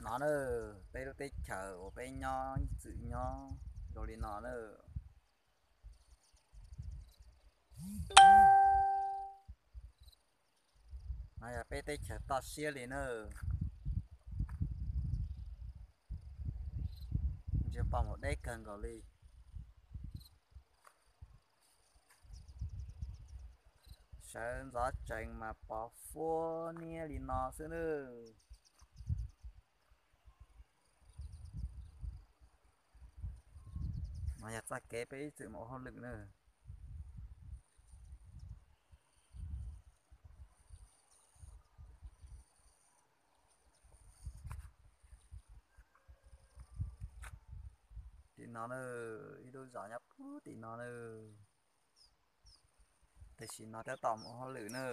No na, peb lub teb chaws uas peb nyob ib txwm nyob zoo li no na. No yog peb teb chaws toj siab li na. Ntsia pom mus deb kawg nkaus li. Sawv ntxov tsees mas pov fuab niab li no xwb nawb. No yog txoj kev peb ib txwm mus ua hauj lwm na. Tim no na, ib lub zos nyob puag tim no na. Tam sim no tab tom mus ua hauj lwm na.